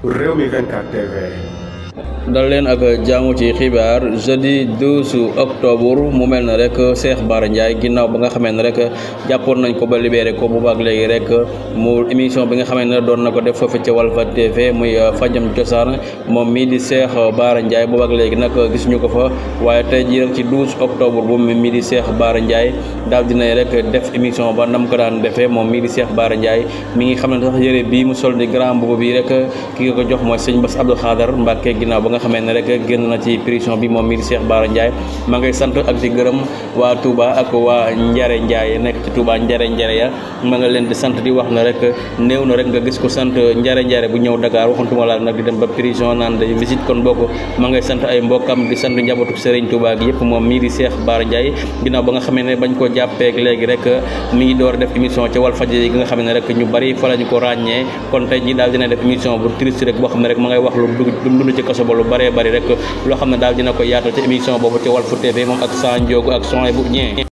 Rewmi 24 TV. dal leen ak jaamu ci xibaar jeudi 12 octobre mu mel na rek Cheikh Bara Ndiaye ginnaaw ba nga xamee ne rek jàppoon nañ ko ba libéré ko bu baag léegi rek mu émission bi nga xamee ne doon na ko def foofu ca Walf TV muy fajam cosaan moom mii di Cheikh Bara Ndiaye bu baag léegi nag gisuñu ko fa waaye tey jii rek ci 12 octobre bu mii di Cheikh Bara Ndiaye daal dinay rek def émission ba nam ko daan defee moom mii di Cheikh Bara Ndiaye mi ngi xam ne sax yëre bii mu sol di grand boubou bi rek ki nga ko jox mooy sëñ Bass Abdou Khadar Mbacké ginnaaw ba nga xamee ne rek génn na ci prison bi moom mii di Cheikh Bara Ndiaye ma ngay sant ak di gërëm waa Touba ak waa Njare Ndiaye nekk ci Touba Njare ya ma nga leen di sant di wax na rek néew na rek nga gis ko sant Njare bu ñëw Dakar waxantuma la nag di dem ba prison naan day visite kon bokk ma ngay sant ay mbokkam di sant njabootu Serigne Touba gi yëpp moom mii di Cheikh Bara Ndiaye ginnaaw ba nga xamee ne bañ ko jàppeek léegi rek mi ngi door def émission ci Walfadjri gi nga xam ne rek ñu bari fa lañu ko ràññee kon tey ji daal dina def émission bu triste rek boo xam ne rek ma ngay wax lu dund ci kaso ba lu bari rek loo xam ne daal dina ko yaatal ci émission boobu ci Walf TV moom ak Sa Ndiogou ak Sohaibou Dieng